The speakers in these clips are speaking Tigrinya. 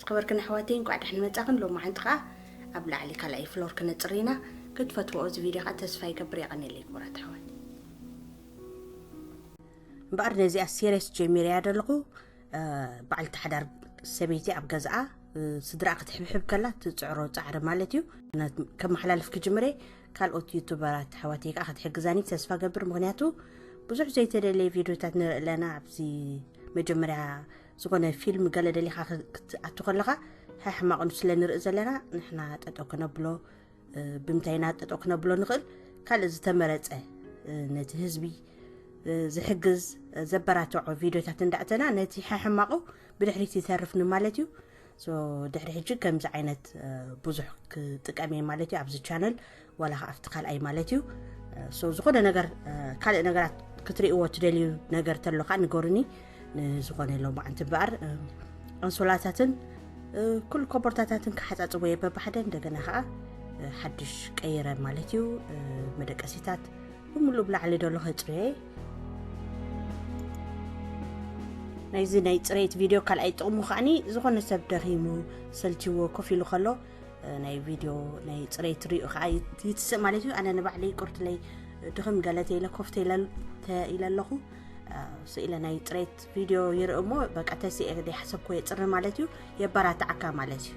ዝኸበርክን ኣሕዋተይ፣ እንኳዕ ደሕን መጻኽን። ሎማዓንቲ ኸኣ ኣብ ላዕሊ ካልኣይ ፍሎር ክነጽር ኢና። ክትፈትዎ እዚ ቪድዮ ኸኣ ተስፋ ይገብር። የቐንየለይ ክቡራት ኣሕዋት። እምበኣር ነዚኣ ሲሪየስ ጀሚረያ ዘለኹ፣ እ፣ በዓልቲ ሓዳር ሰበይቲ ኣብ ገዝኣ፣ እ፣ ስድራኣ ክትሕብሕብ ከላ ትጽዕሮ ጻዕሪ ማለት እዩ። ነ-፣ ከመሓላልፍ ክጅምረ፣ ካልኦት ዩቱበራት ኣሕዋተይ ከኣ ክትሕግዛኒ ተስፋ ገብር። ምኽንያቱ ብዙሕ ዘይተደለየ ቪድዮታት ንርኢ ኣለና። ኣብዚ መጀመርያ ዝኾነ ፊልም ገለ ደሊኻ ክ-፣ ክትኣቱ ከለኻ፣ ሕሕማቑ ስለ ንርኢ ዘለና፣ ንሕና ጠጠው ክነብሎ፣ እ፣ ብምንታይ ኢና ጠጠው ክነብሎ ንኽእል? ካልእ ዝተመረጸ፣ እ፣ ነቲ ህዝቢ፣ እ፣ ዝሕግዝ፣ እ፣ ዘበራትዖ ቪድዮታት እንዳእተና፣ ነቲ ሕሕማቑ ብድሕሪት ይተርፍ ንማለት እዩ። ሶ፣ ድሕሪ ሕጂ ከምዚ ዓይነት፣ እ፣ ብዙሕ ክጥቀም እየ ማለት እዩ ኣብዚ ቻነል፣ ዋላ ኸዓ ኣብቲ ካልኣይ ማለት እዩ። እ፣ ሶ፣ ዝኾነ ነገር፣ እ፣ ካልእ ነገራት ክትርእይዎ ትደልዩ ነገር ተሎ ኸዓ ንገሩኒ። ንዝኾነ ሎማዓንቲ እምበኣር፣ እ፣ ኣንሶላታትን፣ እ፣ ኩሉ ኮቦርታታትን ክሓጻጽቦ እየ በብሓደ። እንደገና ኸዓ፣ እ፣ ሓድሽ ቀይረ ማለት እዩ። እ፣ መደቀሲታት ብምሉእ ብላዕሊ ደሎ ከጽርዮ እየ። ናይዚ ናይ ጽሬት ቪድዮ ካልኣይ ጥቕሙ ከዓኒ፣ ዝኾነ ሰብ ደኺሙ፣ ሰልችዎ፣ ኮፍ ኢሉ ከሎ፣ እ፣ ናይ ቪድዮ ናይ ጽሬት ሪኡ ከኣ ይት-፣ ይትስእ ማለት እዩ። ኣነ ንባዕለይ ቁርትለይ ድኽም ገለ ተኢለ ኮፍ ተኢለ፣ ተኢለ ኣለኹ። እ፣ ስኢለ ናይ ጽሬት ቪድዮ ይርኢ እሞ፣ በቃ ተሲኤ ዘይሓሰብኩ የጽሪ ማለት እዩ። የበራትዓካ ማለት እዩ።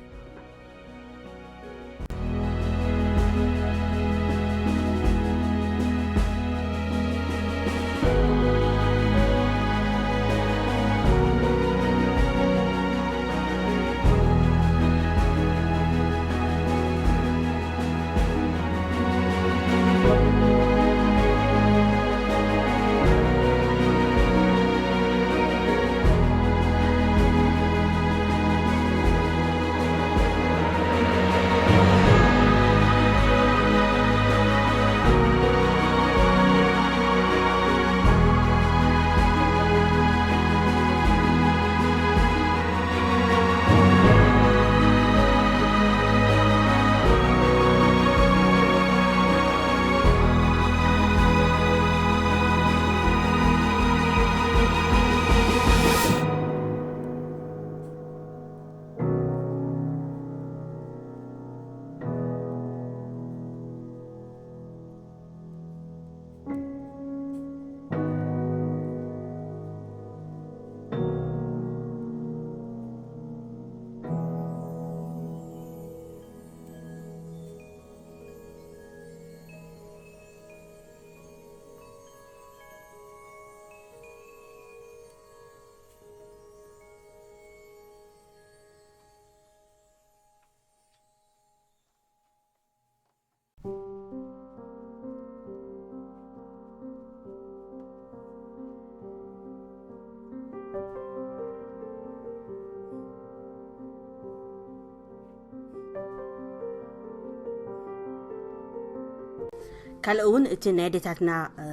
ካልእ እውን እቲ ናይ ኣዴታትና፣ እ፣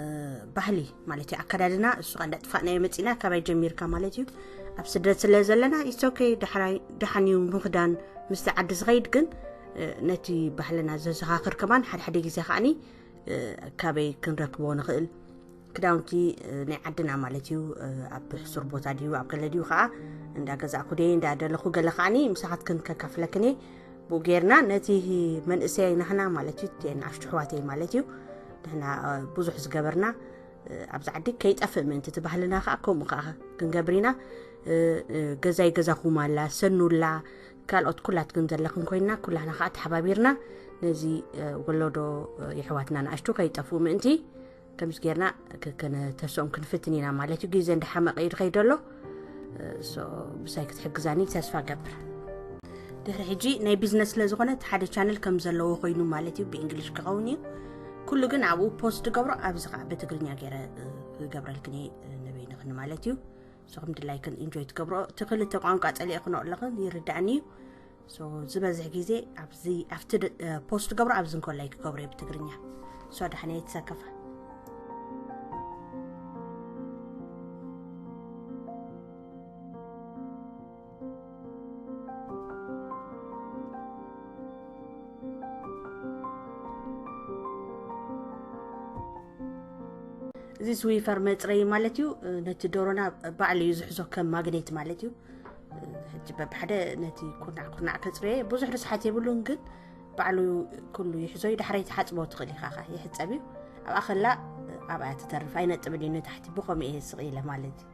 ባህሊ ማለት እዩ፣ ኣከዳድና፣ እሱ ኸኣ እንዳጥፋእናዮ መጺና፣ ካባይ ጀሚርካ ማለት እዩ። ኣብ ስደት ስለ ዘለና፣ it's okay፣ ዳሕራይ፣ ደሓን እዩ ምኽዳን ምስቲ ዓዲ ዝኸይድ፣ ግን፣ እ፣ ነቲ ባህልና ዘዘኻኽር ከማን ሓደ ሓደ ግዜ ከዓኒ፣ እ፣ ካበይ ክንረክቦ ንኽእል? ክዳውንቲ፣ እ፣ ናይ ዓድና ማለት እዩ፣ እ፣ ኣብ ሕሱር ቦታ ድዩ፣ ኣብ ገለ ድዩ ከኣ እንዳገዛእኩ ድየ፣ እንዳደለኹ፣ ገለ ከዓኒ ምሳኻትክን ከካፍለክን እየ። ብኡ ጌርና ነቲ መንእሰይ ናህና ማለት እዩ፣ እተን ንኣሽቱ ኣሕዋተይ ማለት እዩ፣ ንሕና፣ እ፣ ብዙሕ ዝገበርና፣ እ፣ ኣብዚ ዓዲ ከይጠፍእ ምእንቲ፣ እቲ ባህልና ከኣ ከምኡ ከኣ ክንገብር ኢና። እ፣ እ፣ ገዛይ ገዛኹም ኣላ፣ ሰኑላ፣ ካልኦት ኩላትክን ዘለኽን ኮይንና፣ ኩላህና ከኣ ተሓባቢርና ነዚ፣ እ፣ ወለዶ፣ እ፣ የሕዋትና ንኣሽቱ ከይጠፍኡ ምእንቲ፣ ከምዚ ጌርና ክ-፣ ከነተስኦም ክንፍትን ኢና ማለት እዩ። ግዜ እንዳሓመቐ እዩ ዝኸይድ ዘሎ። እ፣ ሶ፣ ብሳይ ክትሕግዛኒ ተስፋ ገብር። ድሕሪ ሕጂ ናይ ቢዝነስ ስለ ዝኾነ፣ እቲ ሓደ ቻነል ከም ዘለዎ ኮይኑ ማለት እዩ፣ ብእንግሊሽ ክኸውን እዩ። ኩሉ ግን ኣብኡ ፖስት ገብሮ፣ ኣብዚ ኸዓ ብትግርኛ ገይረ፣ እ፣ ክገብረልክን እየ፣ እ፣ ንበይንኽን ማለት እዩ። ንስኹም ድላይክን ኢንጆይ ትገብሮ። እቲ ክልተ ቋንቋ ጸሊእክኖ ኣለኽን ይርዳእኒ እዩ። ሶ፣ ዝበዝሕ ግዜ ኣብዚ፣ ኣብቲ ድ-፣ እ፣ ፖስት ገብሮ ኣብዚ እንኮላይ ክገብሮ እየ ብትግርኛ። ሶ፣ ደሓን እየ፣ ተሳከፋ። እዚ ስዊፈር መጽረዪ ማለት እዩ። ነቲ ዶሮና ባዕሉ እዩ ዝሕዞ ከም ማግኔት ማለት እዩ። ሕጂ በብሓደ ነቲ ኩርናዕ ኩርናዕ ከጽርዮ ብዙሕ ርስሓት የብሉን፣ ግን ባዕሉ ኩሉ ይሕዞ እዩ። ዳሕረይ ትሓጽቦ ትኽእል ኢኻ፣ ይሕጸብ እዩ። ኣብኣ ከላ ኣብኣ ትተርፍ፣ ኣይነጥብን እዩ ንታሕቲ። ብኸምኡ እየ ስቕ ኢለ ማለት እዩ።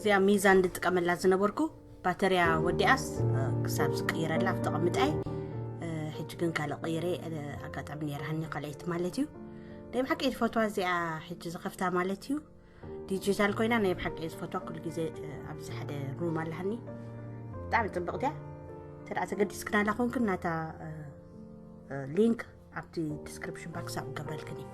እዚኣ ሚዛን ዝጥቀመላ ዝነበርኩ ባተሪያ ወዲኣስ፣ እ፣ ክሳብ ዝቅይረላ ኣብተቐምጣይ፣ እ፣ ሕጂ ግን ካልእ ቀይረ፣ እ፣ ኣጋጣሚ ነይራሃኒ ካልኣይቲ ማለት እዩ። ናይ ብሓቂ እየ ዝፈትዋ እዚኣ ሕጂ ዝኸፍታ ማለት እዩ። ዲጂታል ኮይና ናይ ብሓቂ እየ ዝፈትዋ። ኩሉ ግዜ፣ እ፣ ኣብዚ ሓደ ሩም ኣለሃኒ። ብጣዕሚ ጽብቕቲ እያ። እንተ ደኣ ተገዲስክናላ ኮንክን ናታ፣ እ፣ እ፣ ሊንክ ኣብቲ ዲስክሪፕሽን ባክስ ኣብኡ ገብረልክን እዩ።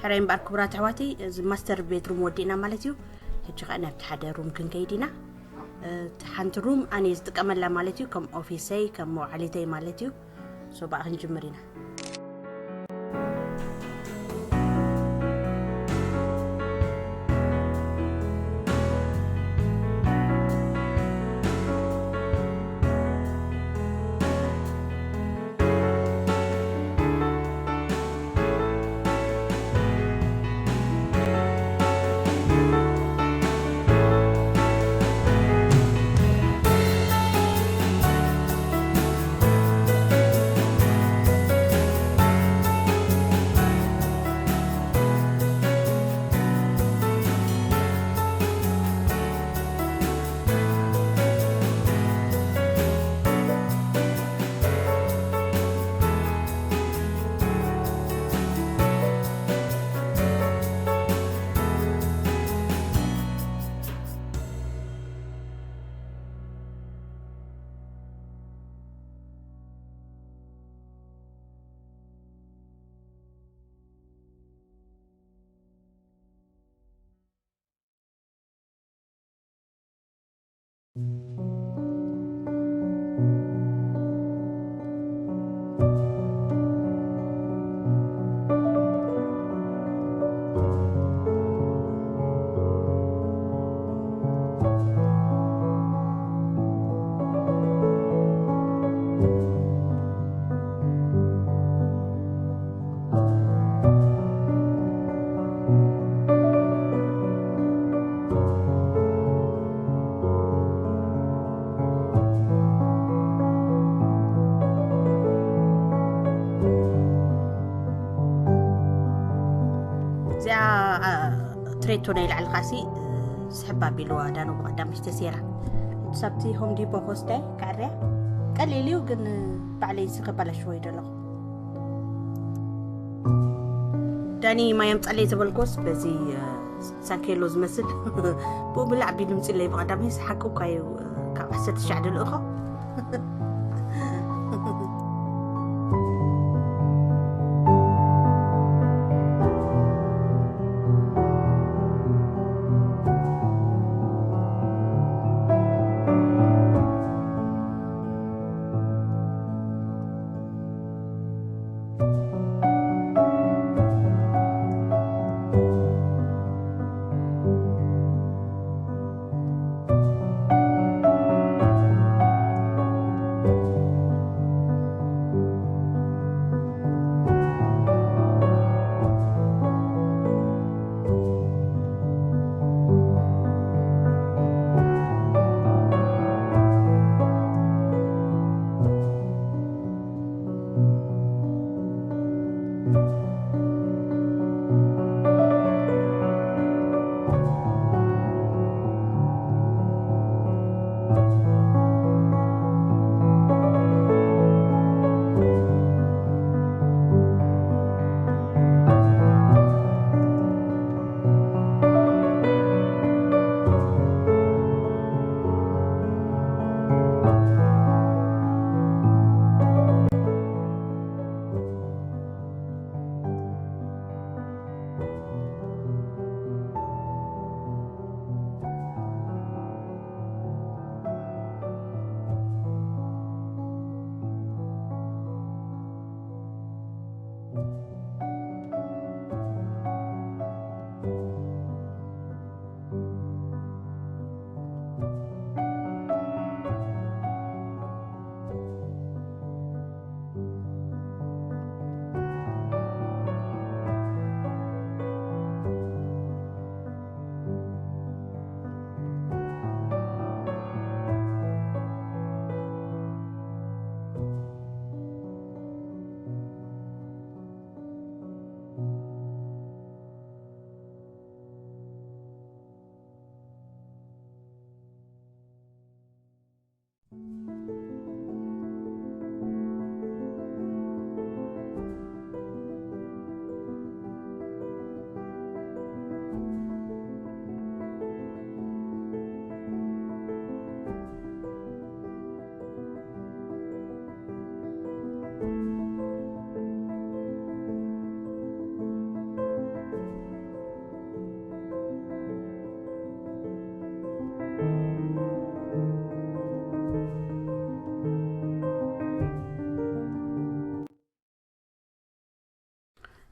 ሕራይ እምበኣር ክቡራት ኣሕዋተይ፣ እዚ ማስተር ቤድሩም ወዲእና ማለት እዩ። ሕጂ ኸዓ ናብቲ ሓደ ሩም ክንከይድ ኢና። እቲ ሓንቲ ሩም ኣነ ዝጥቀመላ ማለት እዩ፣ ከም ኦፊሰይ፣ ከም መውዓሊተይ ማለት እዩ። ሶ ብኣ ክንጅምር ኢና። ትሬቶ ናይ ላዕሊ ካሲ ስሕብ ኣቢልዋ ዳኖ ብቐዳምሽ ተሴራ ሳብቲ ሆም ዲፖ ኮስታይ ካዕርያ ቀሊል እዩ ግን ባዕለይ ሲ ከባላሽዎ ይደለኹ። ዳኒ ማይ ኣምጻለይ ዝበልኮስ በዚ ሳንኬሎ ዝመስል ብኡ ብላዕ ቢል ምጽለይ ብቐዳመይ ሓቂ እኳ እዩ። ካብ ዓሰርተ ትሽዓተ ልእኾ።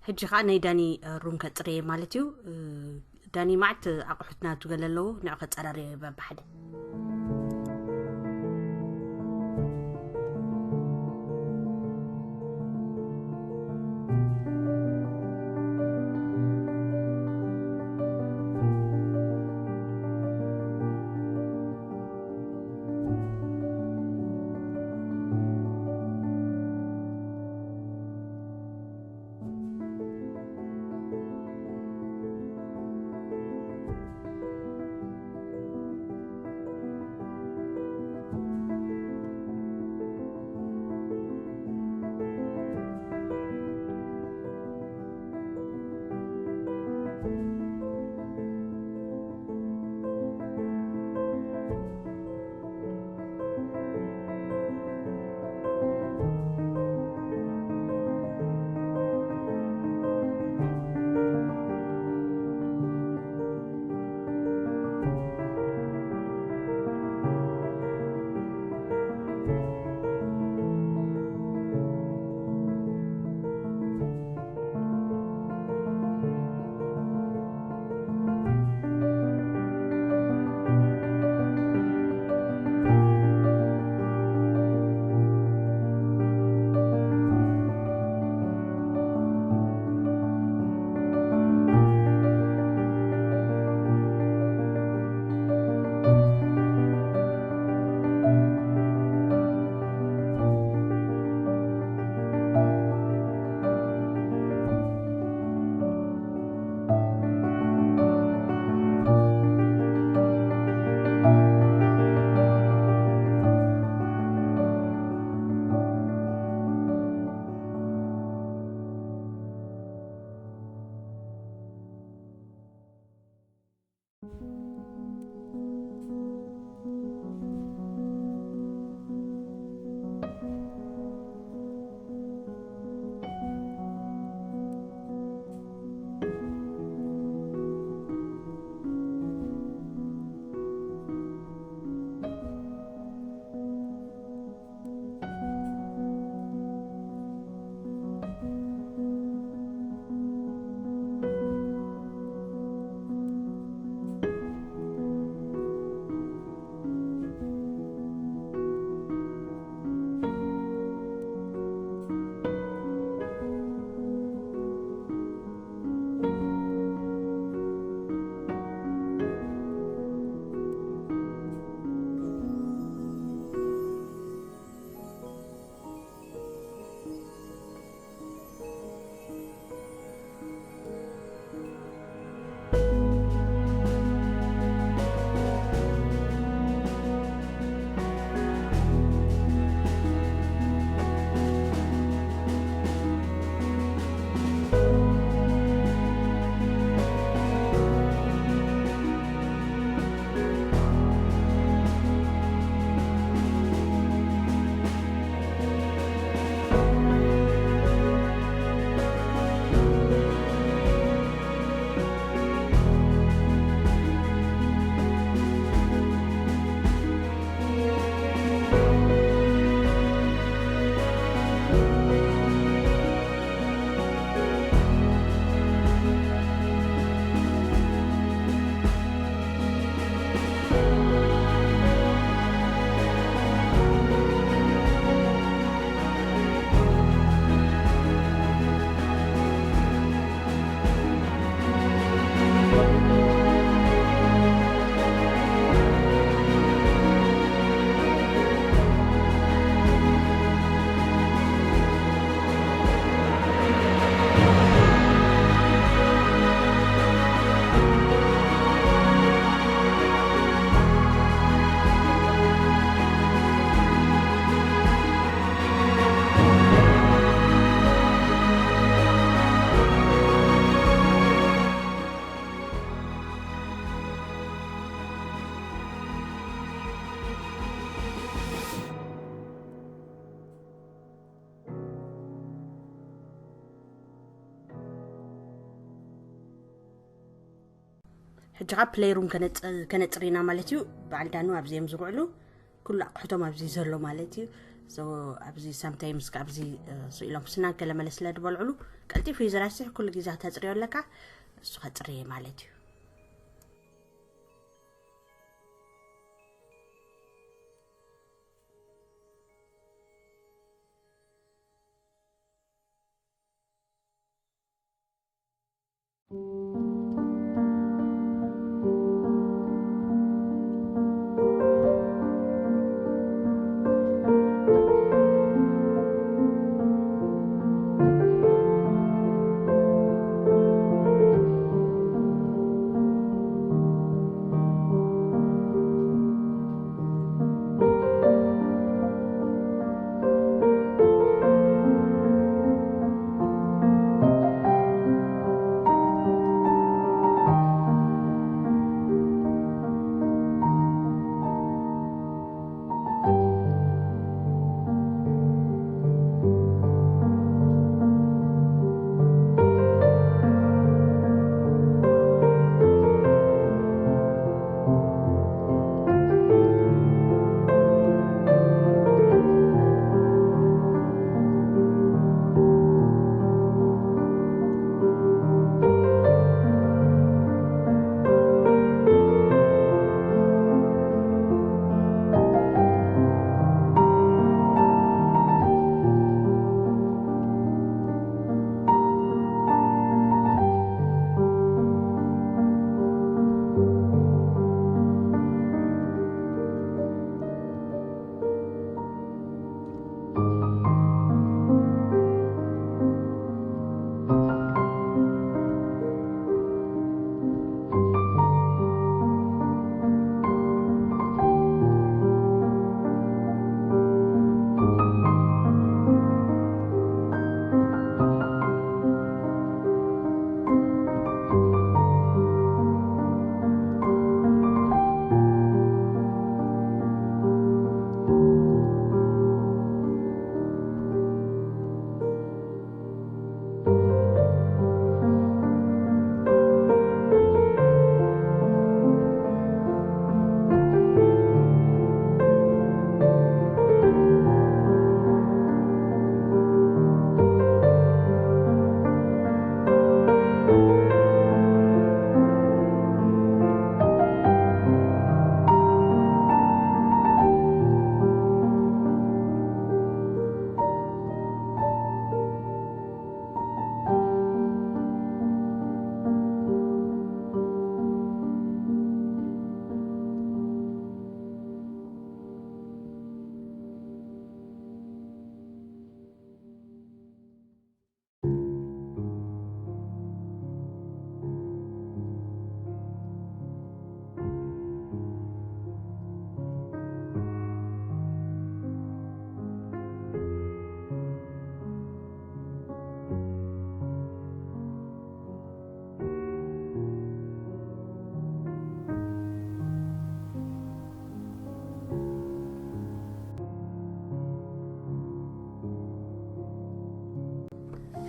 ሕጂ ኸዓ ናይ ዳኒ ሩም ከፅርየ ማለት እዩ። ዳኒ ማዕት ኣቑሑት ናቱ ገለ ኣለዎ፣ ንዕ ከፀራርየ በብሓደ። ሕጂ ካብ ፕሌይሩም ከነጽር ኢና ማለት እዩ። በዓል ዳኑ ኣብዚ እዮም ዝውዕሉ። ኩሉ ኣቑሑቶም ኣብዚ ዘሎ ማለት እዩ። ኣብዚ ሳምታይምስ ኣብዚ ስኢሎም ስናን ከለመለ ስለ ዝበልዕሉ ቀልጢፉ እዩ ዝረስሕ። ኩሉ ግዜ ተፅርዮ ኣለካ፣ እሱ ከፅርየ ማለት እዩ።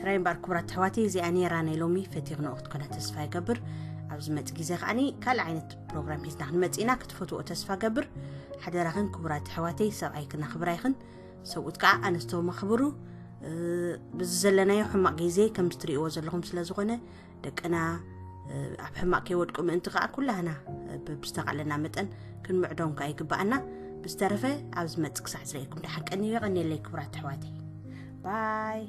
ሕራይ እምበኣር ክቡራት ኣሕዋተይ፣ እዚኣ ነይራ ናይ ሎሚ ፈቲኽንኦ ክትኮና ተስፋ ይገብር። ኣብ ዝመጽእ ግዜ ከዓኒ ካልእ ዓይነት ፕሮግራም ሒዝና ክንመጽእ ኢና፣ ክትፈትዎ ተስፋ ገብር። ሓደራኽን ክቡራት ኣሕዋተይ፣ ሰብኣይክን ኣኽብራይኽን፣ ሰብኡት ከኣ ኣነስቶም ኣኽብሩ። እ፣ ብዚ ዘለናዮ ሕማቕ ግዜ ከም እትርእይዎ ዘለኹም ስለ ዝኾነ፣ ደቅና፣ እ፣ ኣብ ሕማቕ ከይወድቁ ምእንቲ ከኣ ኩላህና፣ እ፣ ብዝተኻእለና መጠን ክንምዕዶም ከኣ ይግብኣና። ብዝተረፈ ኣብ ዝመጽእ ክሳዕ ዝርእየኩም ደሓን ቀንዩ። የቐንየለይ ክቡራት ኣሕዋተይ። ባይ።